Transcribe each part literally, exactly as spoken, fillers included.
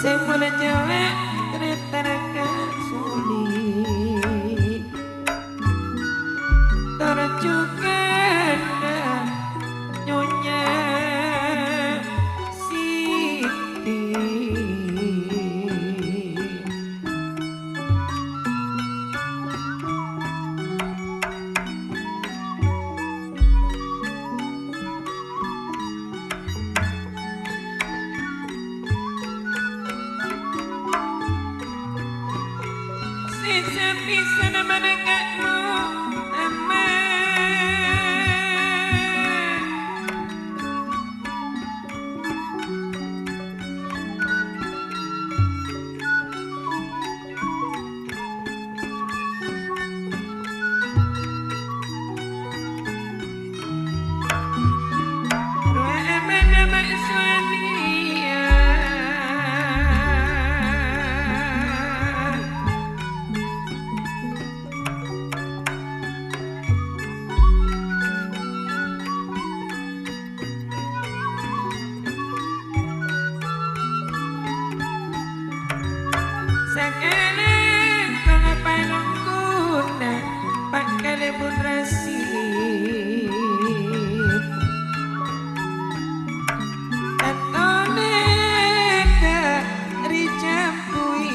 Sè mola cewek, tarètan ka suli. Tor jhughân Nyonya Siti. Sè sapisana manèka Muhammad. Sakalangkong panongguna, Pak Kalèbun Rasid. Tatona ka Rijambuir.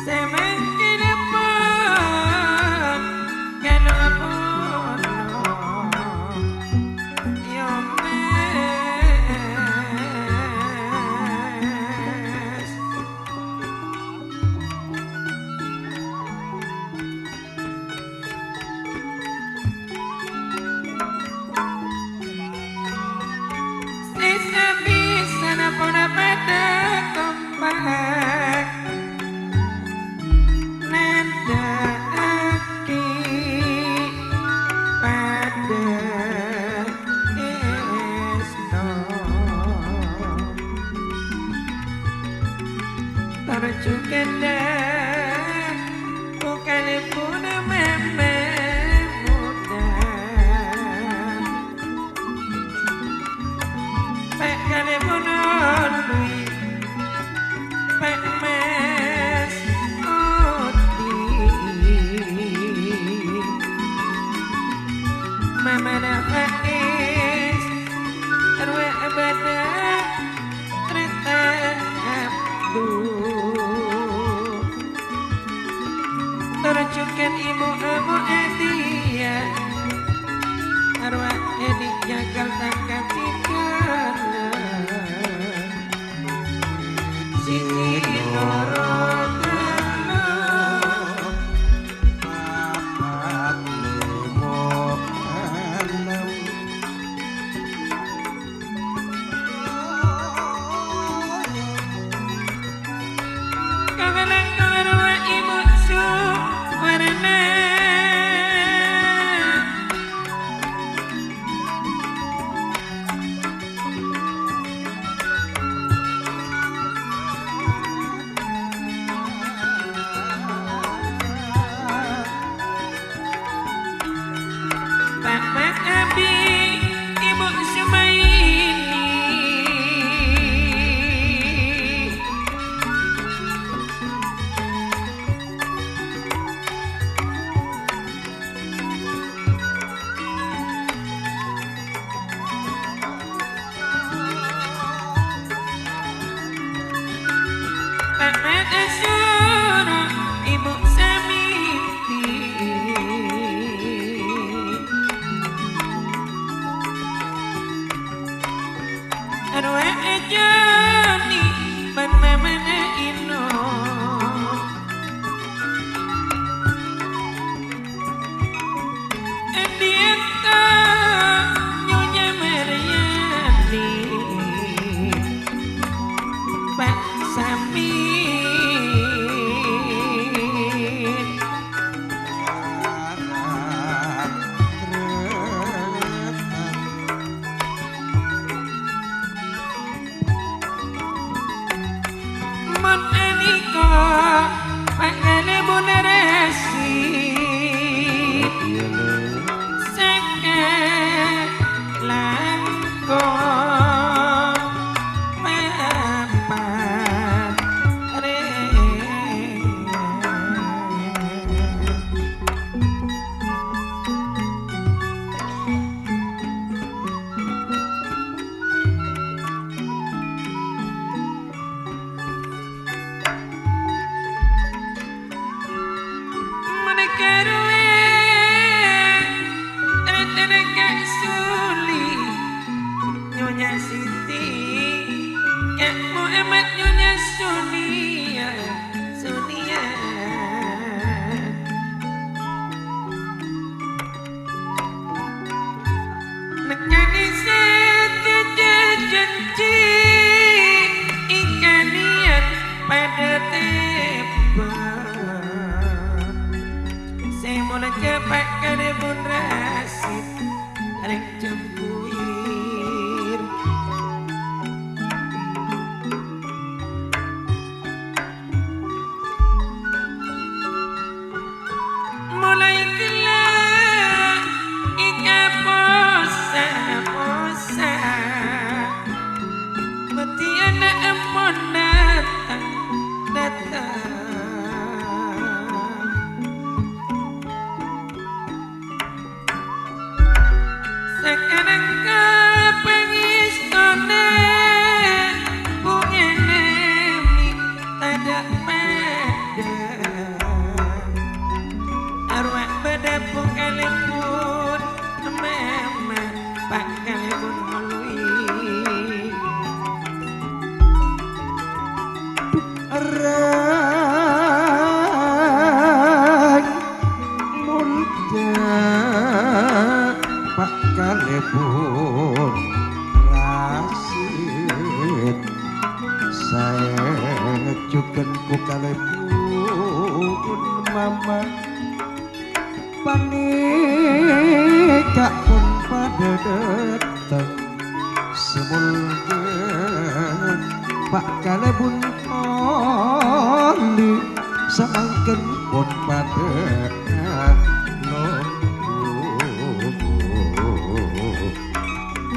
Samangkèn pon kalopona Yomes. Sè sapisana pona padâ kompak nandhâ'aghi padâ èsto. Tor jhughân dâ' Kalèbun mèmè modâ. Pè' Kalèbun odi', pè' Mes odi'. Mamana Faiz, rowa bâdâ Tarètan Abdul. Tor jhughân imo-amo Adia, arwah ènè' nyangkal tang kacèngkana. Siti Nurul Kamal. Bapak Abi, Ibu Sumaini. Ka' pakalebbhun Rasid, rèng Jembuwir. Molaè ghellâ' è kapossa-possa, mèdiyâna ampon dâteng-dâteng. Sakalangkong pangèstona bhungana mè' tadâ' padâ. Arowa bâdâ bhungkalebbhun mama, pakalebbhun ngolowè. Rèng molja pakalebbhun Rasid, saè jhughân bhungkalebbhun mama. Panèka pon padâ dâteng sè molja, pakalebbhun oli samangkèn pon padâ longgu.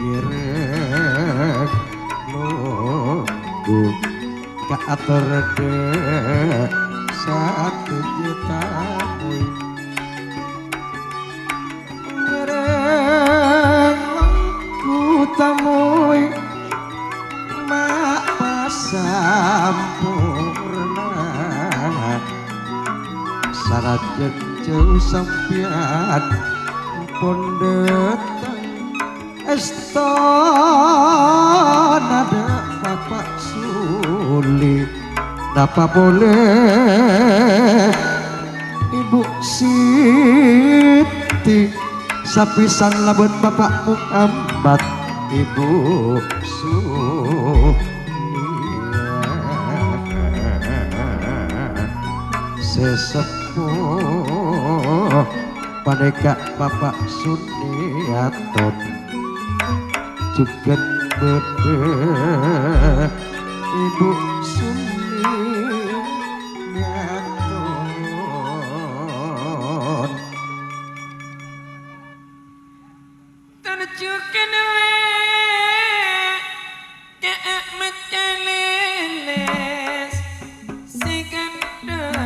Ngèrèng longgu. Kaator dâ' sadhâjâ tamoy. Ngèrèng longgu tamoy ma' pasamporna. Sarajâ jhâu sampèyan pon dâteng. Èstona dâ' Bapa' Suli, napa polè Ibu Siti, sapisana bân Bapa' Muhammad, Ibu Sunia. Sè seppo panèka Bapa' Suniaton. Jhughân bâdâ Ibu Suniaton. Tor jhughân wè ka Ahmad Kalèlès sè kandhâng.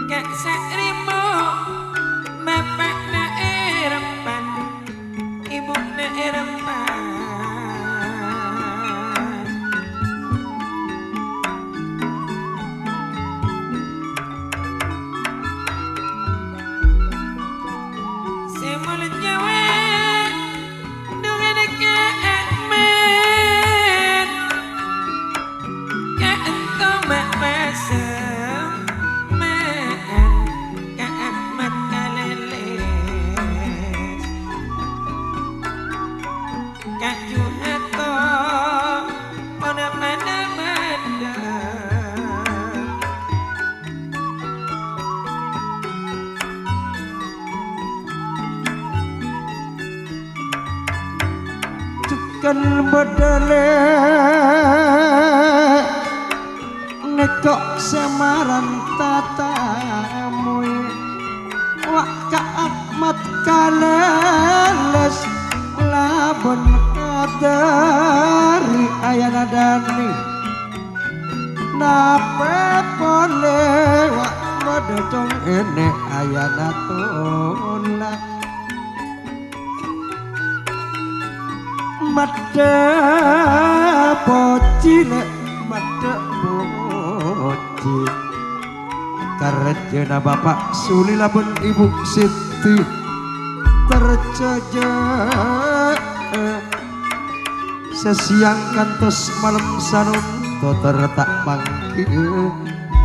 Ka' Sa'rèmo, bapa'na è Rempan, ibuna è Rempan. Sè molja wè, dhungan ka Ahmad, kaènto ma' pasemmaan ka Ahmad Kalèlès. Kaju hato, pada-pada bâdâ. Jhughân bâdâ lè'. Nèko' sè maranta tamoy, wa' ka Ahmad Kalèlès labân adhâri ayana dhâni. Napè polè wa' bâdâ cong ènè' ayana tola'. Maddhâ pojhi, lè', maddhâ pojhi. Karajâna Bapa' Suli labân Ibu Siti. Parcajâ, sè sèyang kantos malem sanonto ter ta' mangghi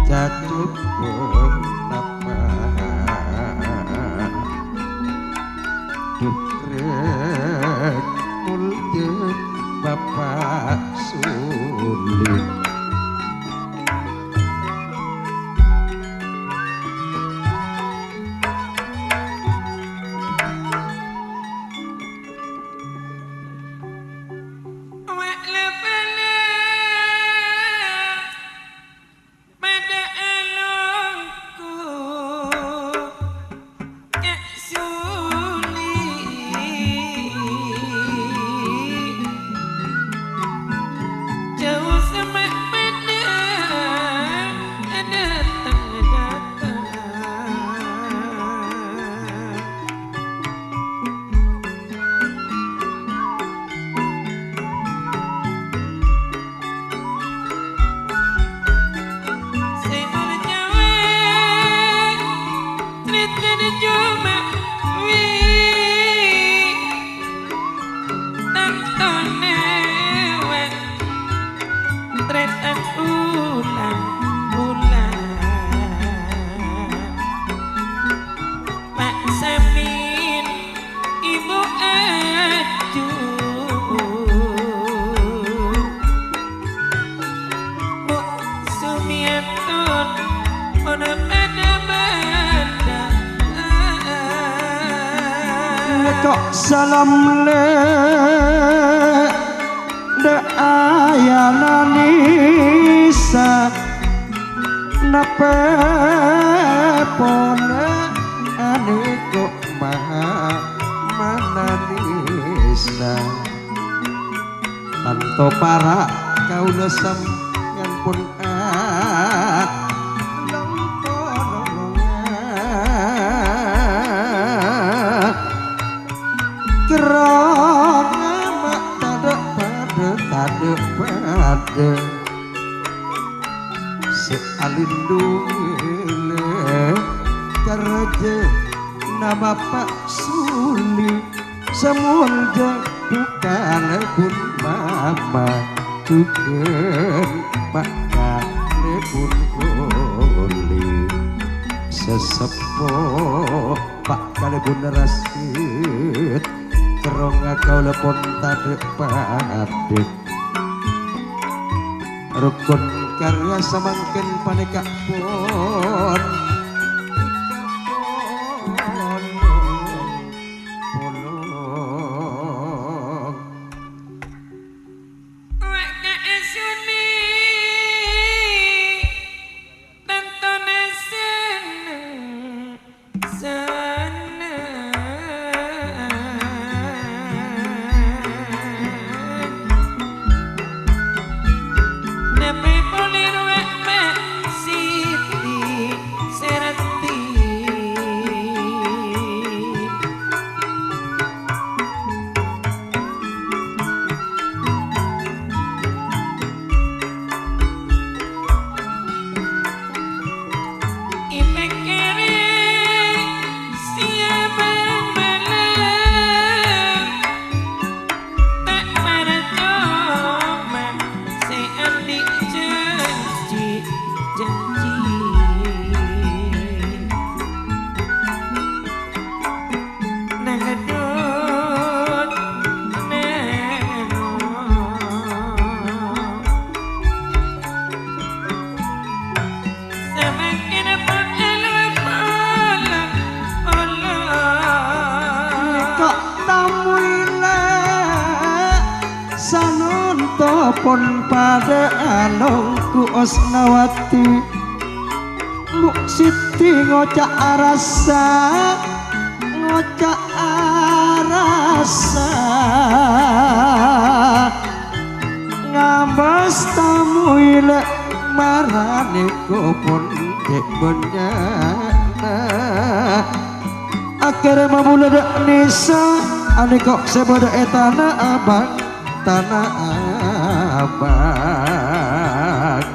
cacobâ napa. Dhukrèk mulja Bapa' Suli. Salam le dha' ayana Nisa, nape pole ane ko' ma-, mana Nisa. Tanto para' kaula sampeyan pon a-, lompo-lolongan. Kerrong ama' tadha' padha, tadha' padha. Se alindhunge le karajana Bapa' Suli, samolja bukalèpon mama jugan pakalèpon koli. Seseppo pakalèpon rasid, kerrong kaulâ pon tadha' padha. Rukun karya samangkèn panèka pon polong. Waka Suni, tantona seneng. Sana. Nape pole rowa Mak Siti Serati? Èpèkkèrè siang bân malem, ta' parcoma sè andi' janji-janji. Nangèdhun nèro. Samangkèn pon èlèpon-polong. Kok tamu ilè sanonto pon padha alongku Osnawati. Mu' Siti ngoca' arassa, ngoca' arassa. Ngabâs tamu ilè maranèko pon cè' bânnya'na. Akhèrra mabulâ dâ' Nisa, anèko sè bâdâ è Tana Abang, Tana Abang.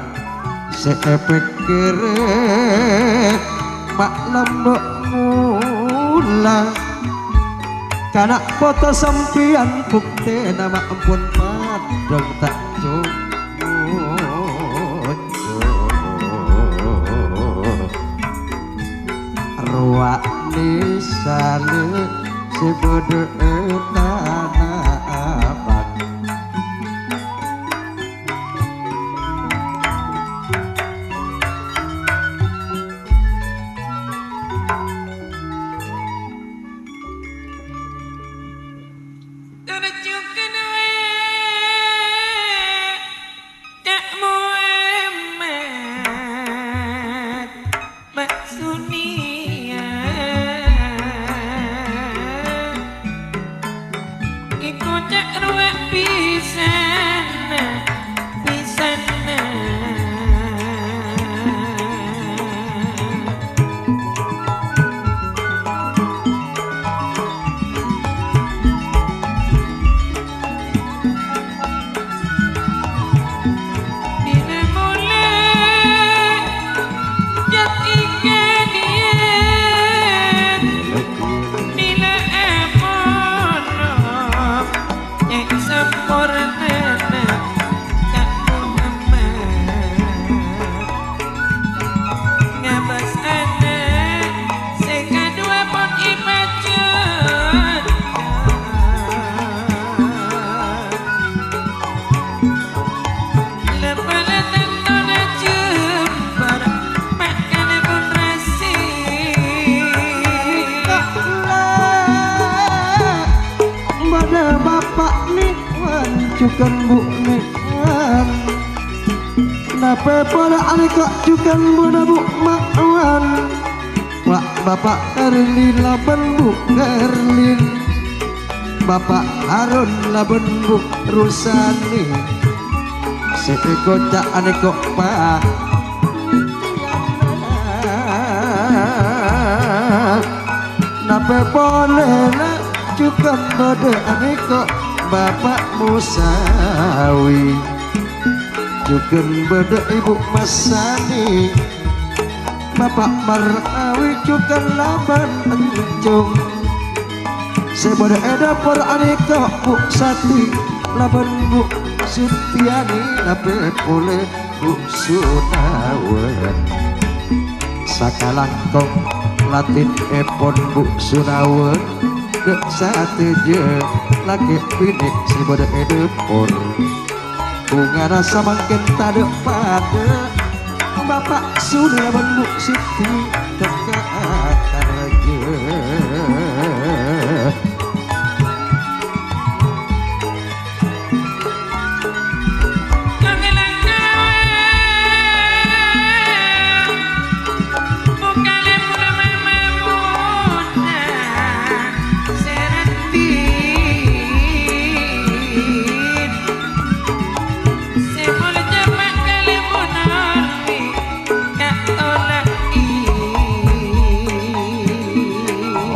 Sè èpèkkèrè ma' lambâ' mola. Kana' poto sampèyan buktèna ma' ampon padhâng ta' cocok. Rowa Nisa lè sè bâdâ è Tana Abang. Tor jhughân wè Cak Muhammad Maksunia. Jhughân Bu' Ni'an. Napè polè anèka jhughân bâdâ Bu' Ma'wan. Wa' Bapa' Erli labân Bu' Erlin. Bapa' Harun labân Bu' Rusani. Sè èkoca' anèka, Pa'. Napè polè la jhughân bâdâ anèka Bapa' Musawi. Jhughân bâdâ Èbhu Masani. Bapa' Mar'awi jhughân labân Encong. Sè bâdâ è dâpor anèka Bu' Sati labân Bu' Sutiyani, napè polè Bu' Sunawan. Sakalangkong latènèpon Bu' Sunawan, dâ' sadhâjâ lakè' binè' sè bâdâ è dâpor. Bhungana samangkèn tadâ' padâ, Bapa' Sule bân Bu' Siti tekka akarajâ.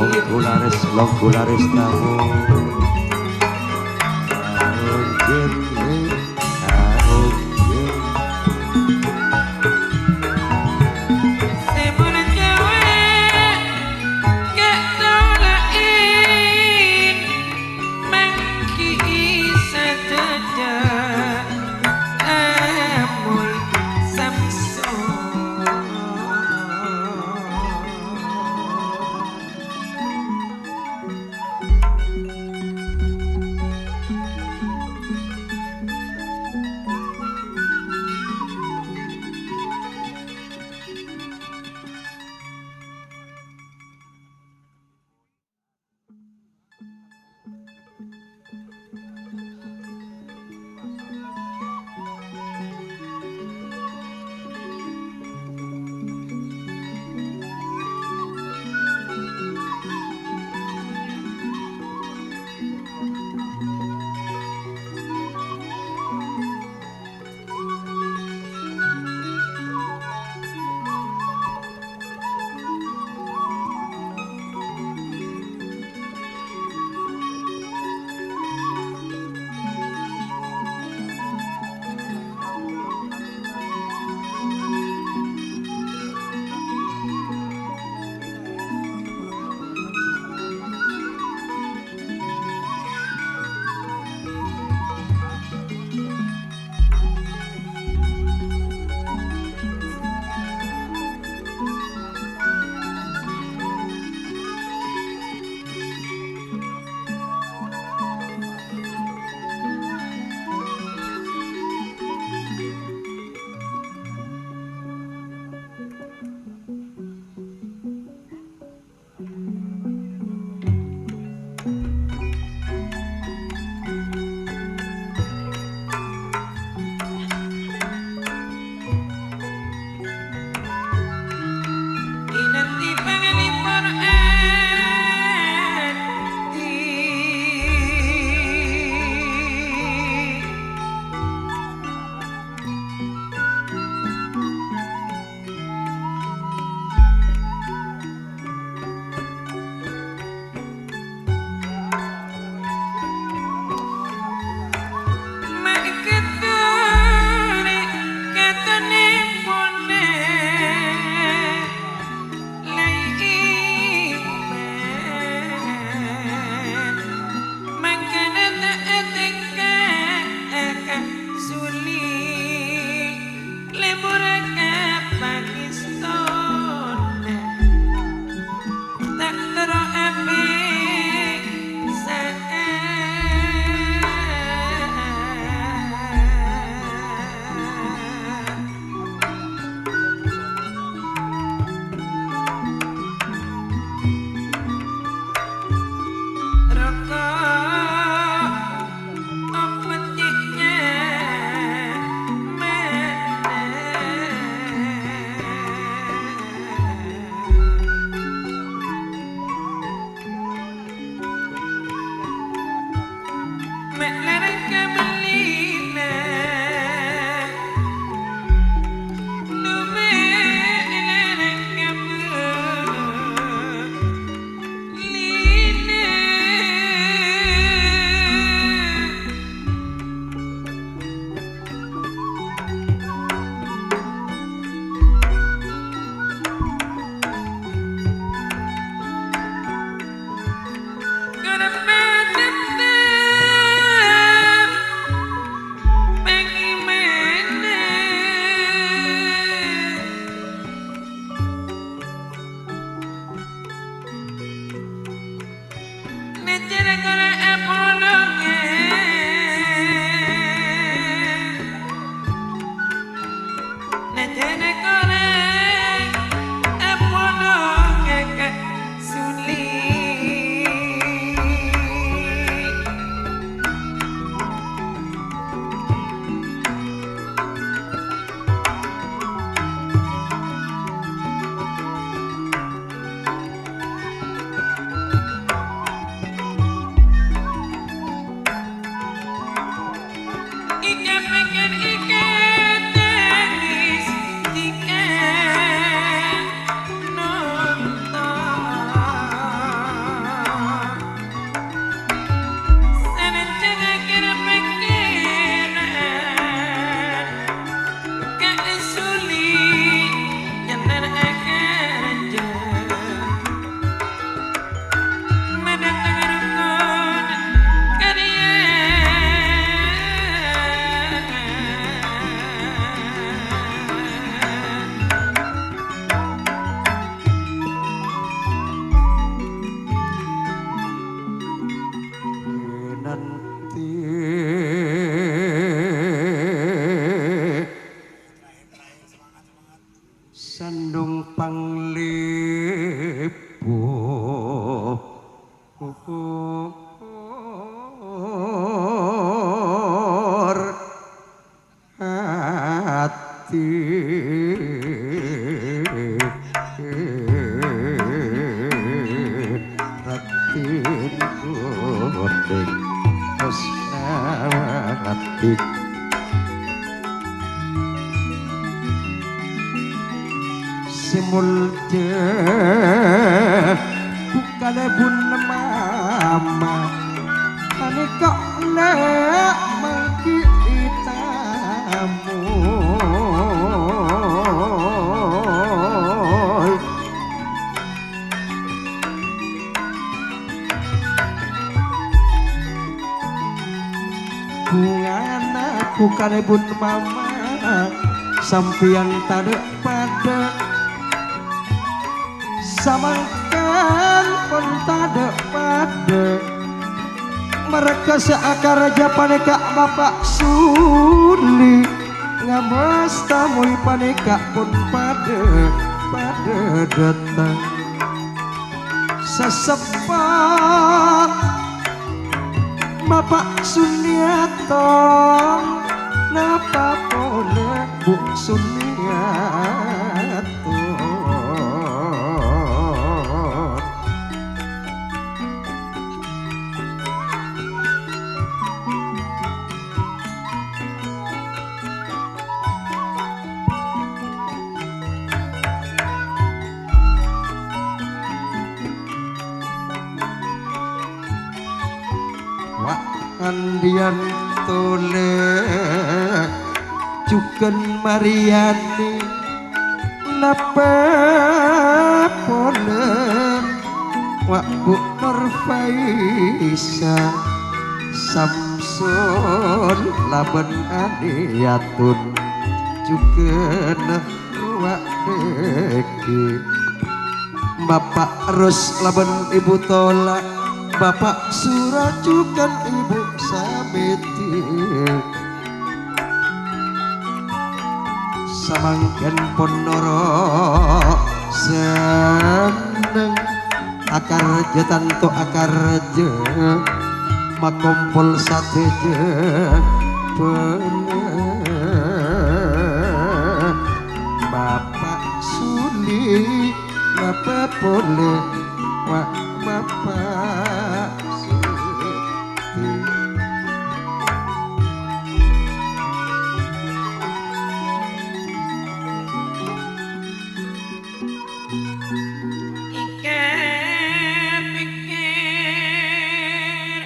Longgularis, longgularis tamu. Aonggir, aonggir. Sè mon cewek gak tola'in, mangki'i sadhâjâ amoy Samson. Raden Gunung Hasnawati. Sè molja kalèbun mama, panèka la' mangghi'i tamoy. Bungana bukanè bun mama, sampèyan tadâ' padâ. Samangkèn pon tadâ' padâ. Marghâ sè akaraja panèka Bapa' Suli, ngabâs tamoy panèka pon padâ, padâ dâteng. Sasèppa Bapa' Suniato, napa polè Bu' Suniato? Wa' Andiyan Tole, jhughân Maryani, napa polè? Wa' Bu' Nurfaisa, Samsul labân Aniyatun, jhughân wa' dhâggi'. Bapa' Ros labân Ibu Tola, Bapa' Sura jhughân Ibu Samiti. Samangkèn pon noro' senneng, akarjâ tanto akarjâ, makompol sadhâjâ bâlâ. Bapa' Suli, napa polè, wa' Bapa' Suli? Èkapèkkèr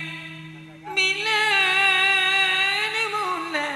bilâna mula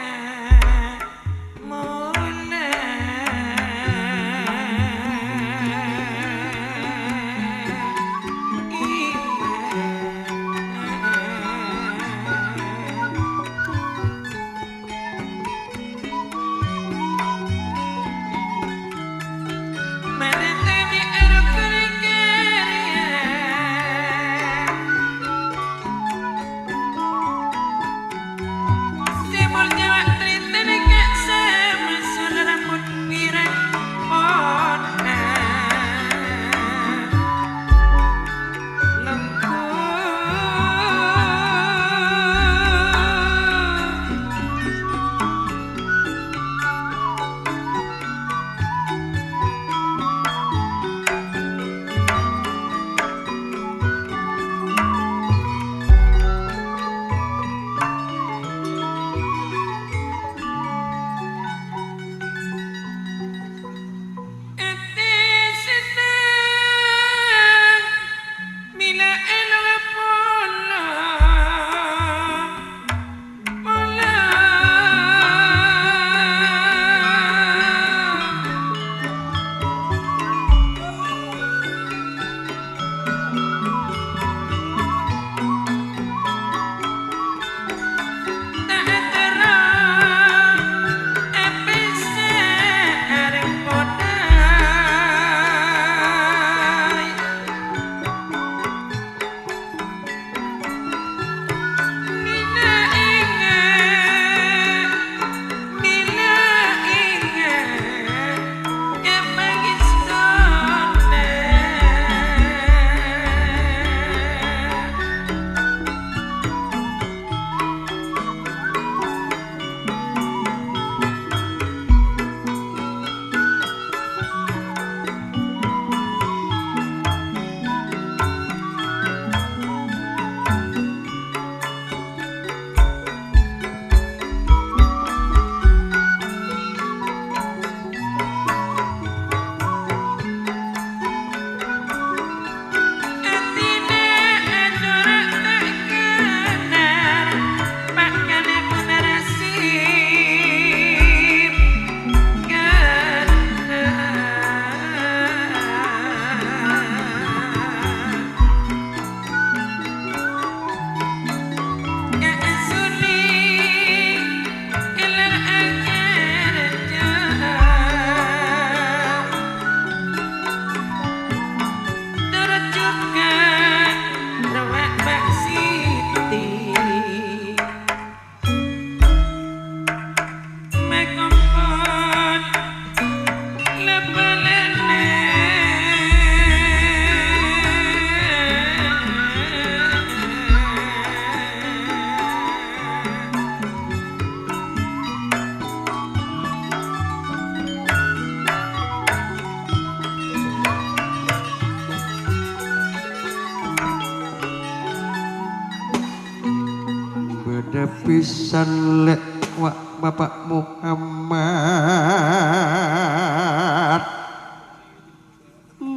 Bhâsan lè' wa' Bapa' Muhammad.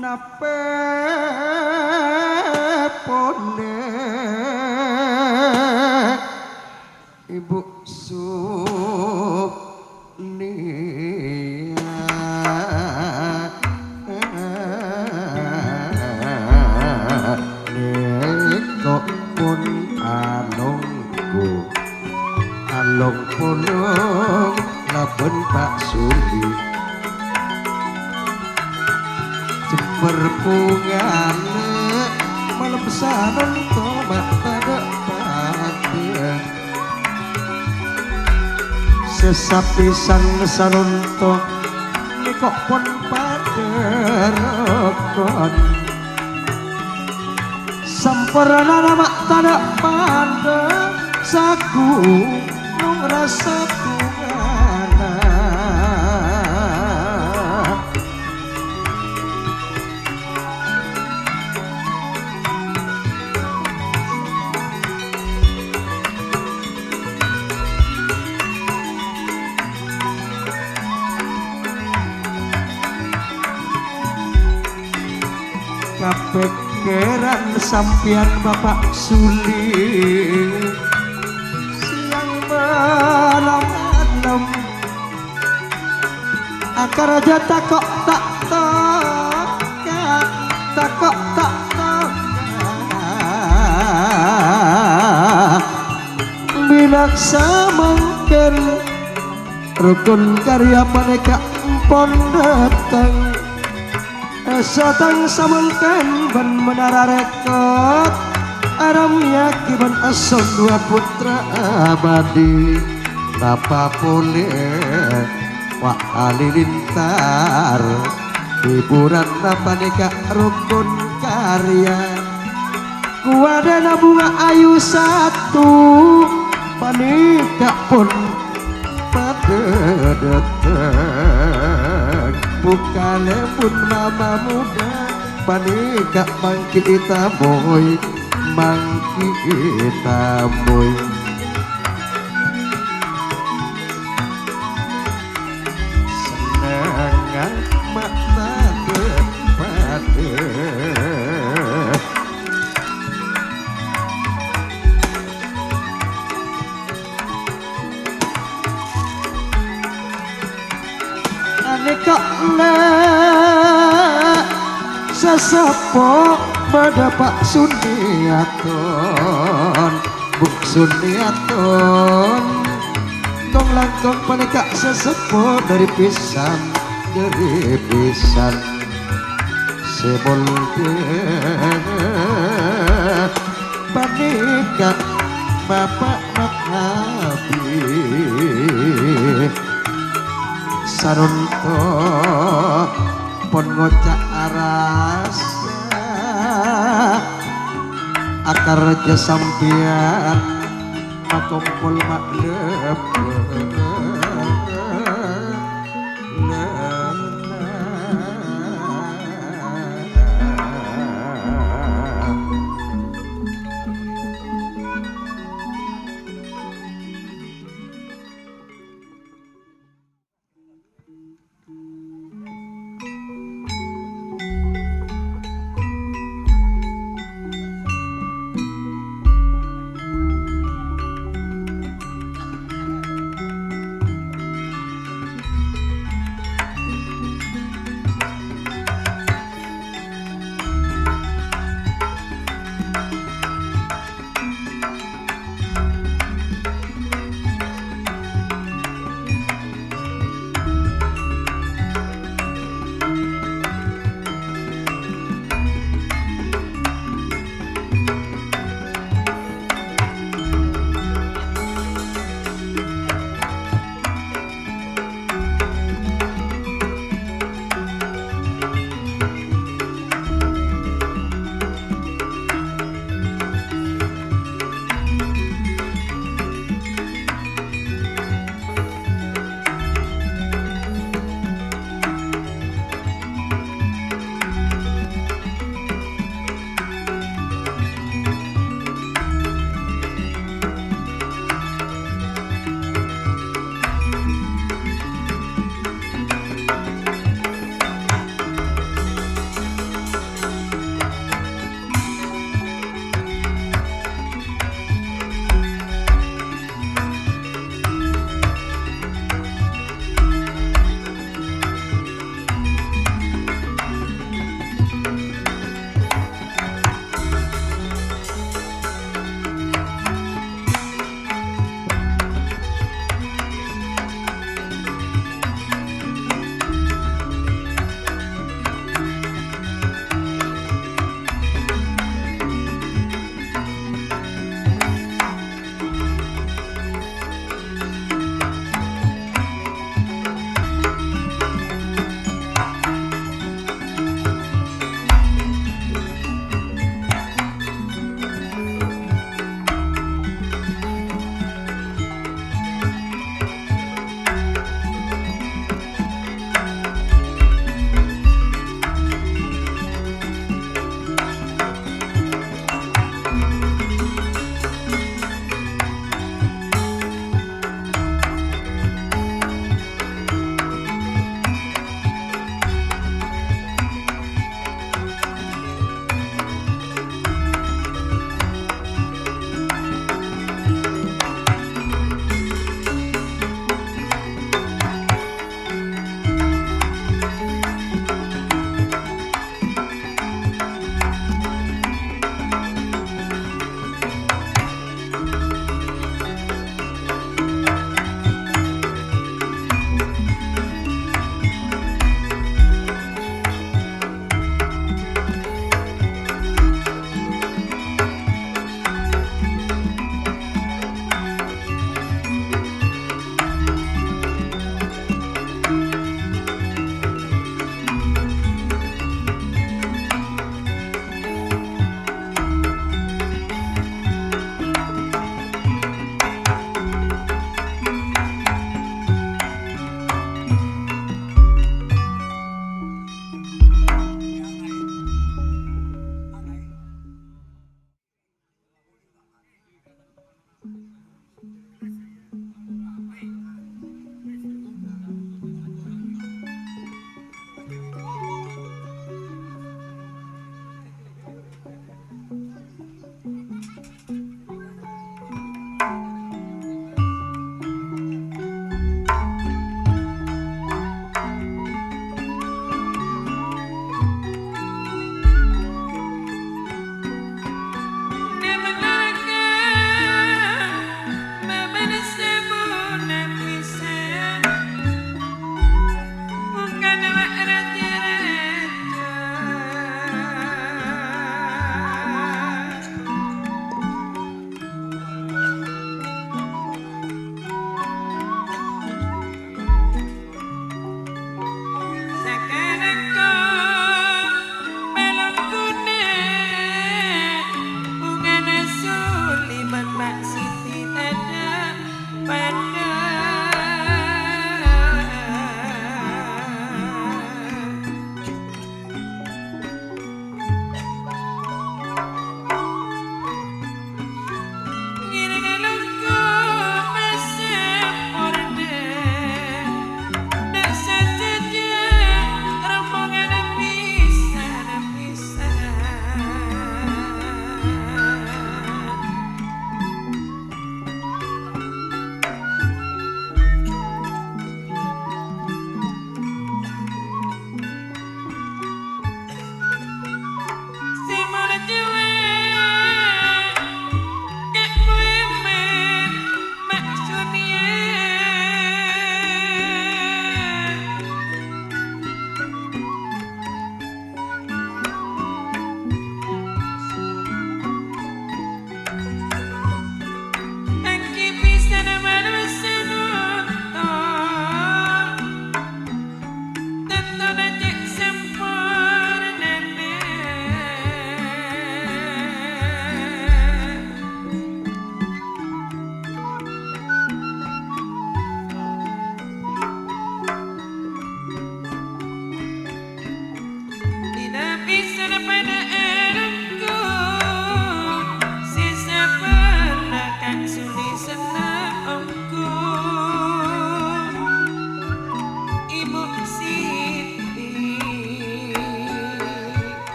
Napè polè Ibu Suniat. Nèko pon alongghu. Along-polong labân Pa' Suli. Jembhâr bhungana malem Sanonto ma' tadâ' padâ. Sè sapisan Sanonto nèko pon padâ rokon. Sampornana ma' tadâ' padâ, saghunong rassa bhungana. Kapèkkèran sampèyan Bapa' Suli. Sèyang malem-malem. Akaraja tako' ta' toka', tako' ta' toka'. Bilâ samangkèn rokon karya panèka ampon dâteng. Satèya samangkèn bân menara rèkot, aramèyaghi bân Ason dua putra abadi. Tapa polè wa' Halilintar, hiburanna panèka rokon karya. Kowadhâna bhunga ayu satu panèka pon padâ dâteng. Bukalèpon mama muda panèka manggi ètamoy, manggi ètamoy. Sennengnga ma' tadâ' padâ. Anèka lè' sasèpo bâdâ Pa' Suniaton. Bu' Suniaton, tong-langkong panèka sasèpo dâri bhisan, dâri bhisan. Sè molja panèka Bapa' Mahabi. Sanonto pon ngoca' arassa, akaraja sampèyan makompol ma' lebbâ.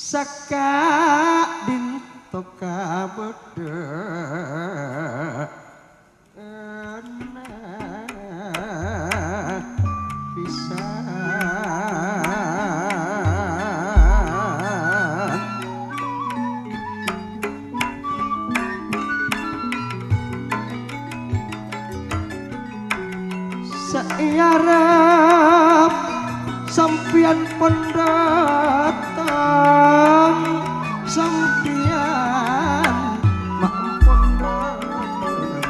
Saka'dhinto kabâdâ'ânna pisan. Saèyarep sampèyan pon dâteng, sampèyan ma' pon dâteng.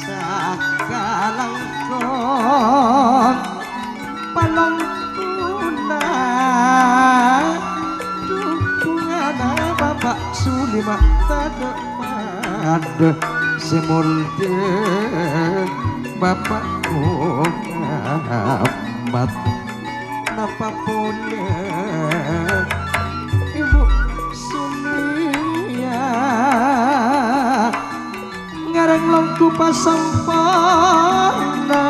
Sakalangkong palangkona dhubunganna Bapa' Suli ma' tadâ' padâ sè moljâ Bapa' Muhammad. Napa polè Ibu Suliya ngarèng longghu pasamporna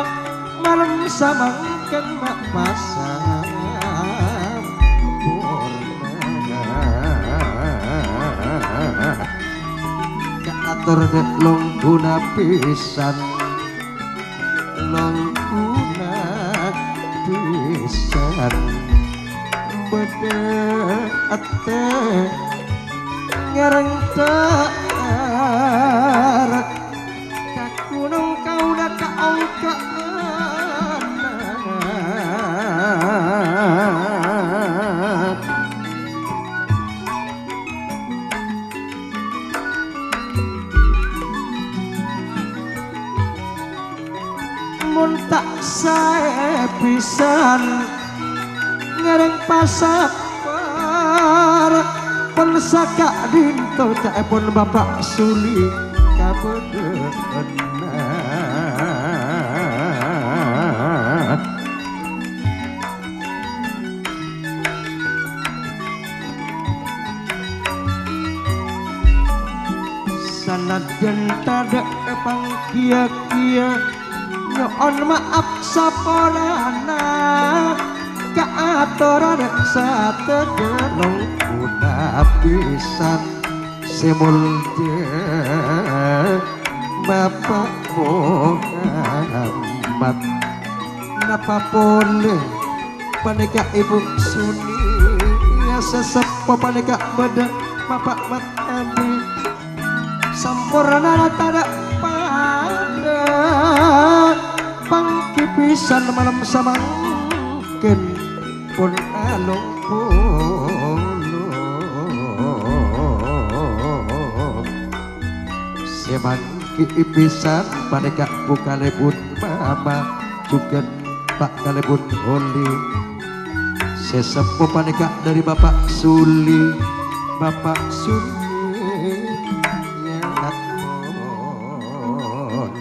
malem samangkèn ma' pasamporna. Kaator dâ' longghu napisan. Longghu napisan bâdâ atè ngarèng dâ'âr ka ghunong kaulâ kaongka'an. Mon ta' saè pisan ngarèng pasabbhâr, pon saka'dhinto ca'èpon Bapa' Suli kabâdâ'ânna. Sanajjân tadâ' èpangghiyâ-ghiyâ, nyo'on ma'ap sapolana, kaatoran sadhâjâ longghu napisan. Sè moljâ Bapa' Muhammad. Napa polè panèka Ibu Suni, sè seppo panèka bâdâ Bapa' Mat Abi. Samporna tadâ' padâ, panggi pisan malem samangkèn pon along polo. Sè manggi'i pisan panèka Bu Kalèbun Mama, jhughân Pa' Kalèbun Holi. Sè seppo panèka dâri Bapa' Suli, Bapa' Suli, ya ampon.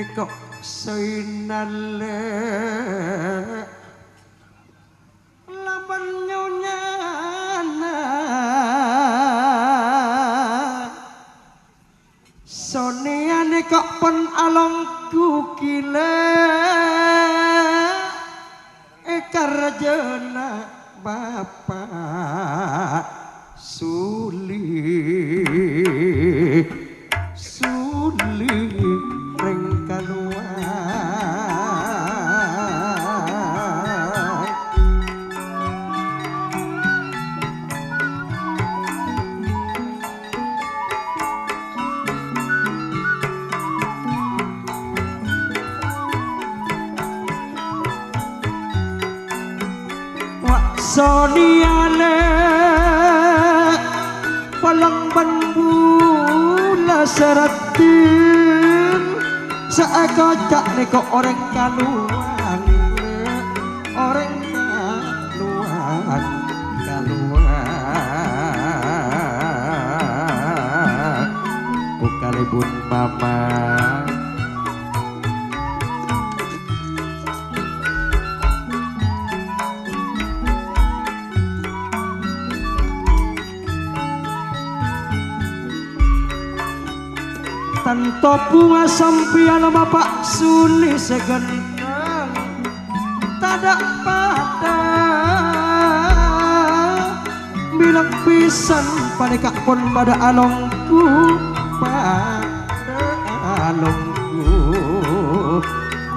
Kok Zainale laban nyonyana Sonia nèka pon alongghu ghilâ è karajâna Bapa' Suli, Suli rèng kalowar. Wa' Sonia lè' palèng bân bulâ sè raddhin, sè èkoca' nèka orèng kalowar, orèng kalowar, kalowar. Bukalèpon mama. Tanto bhunga sampèyan Bapa' Suli sè ghântheng tadâ' padâ. Bilâ pèsan panèka pon padâ alongghu, padâ alongghu.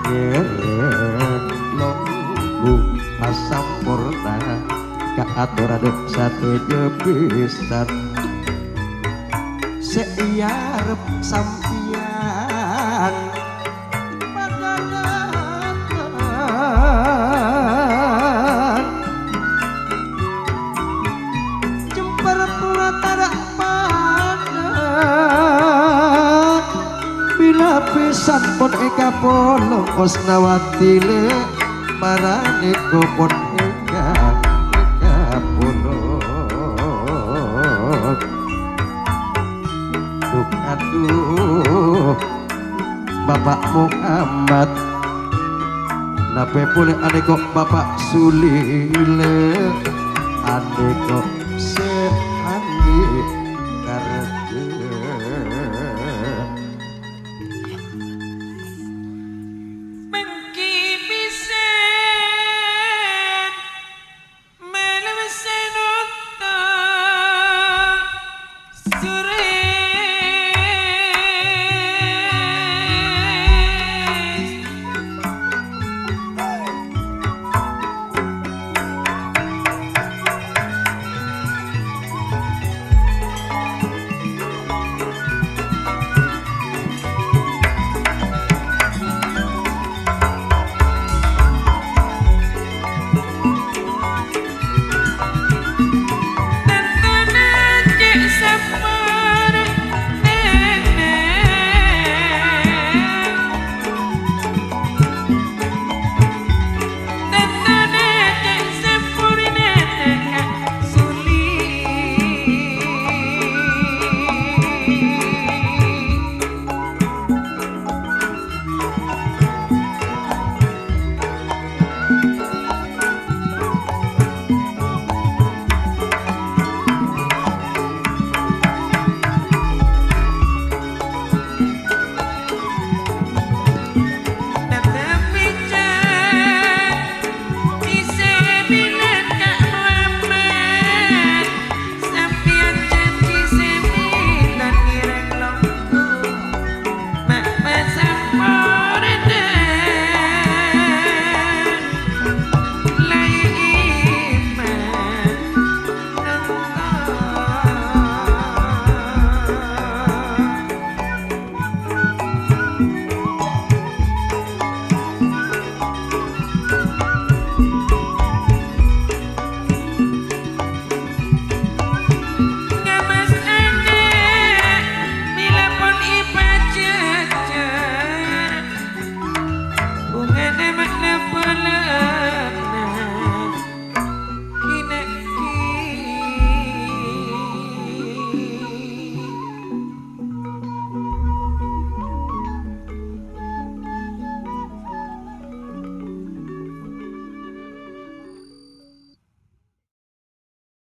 Ngèrèng longghu pasamporna ka atoranna sadhâjâ pèsan. Sè èarep sampèyan padâ dâteng. Jembhâr pura tadâ' padâ. Bilâ pèsan pon èkapolong Osnawati lè', maranèka pon èka-, èkapolong. Duh, adhuh, Bapa' Muhammad. Napè polè anèka Bapa' Suli lè', anèka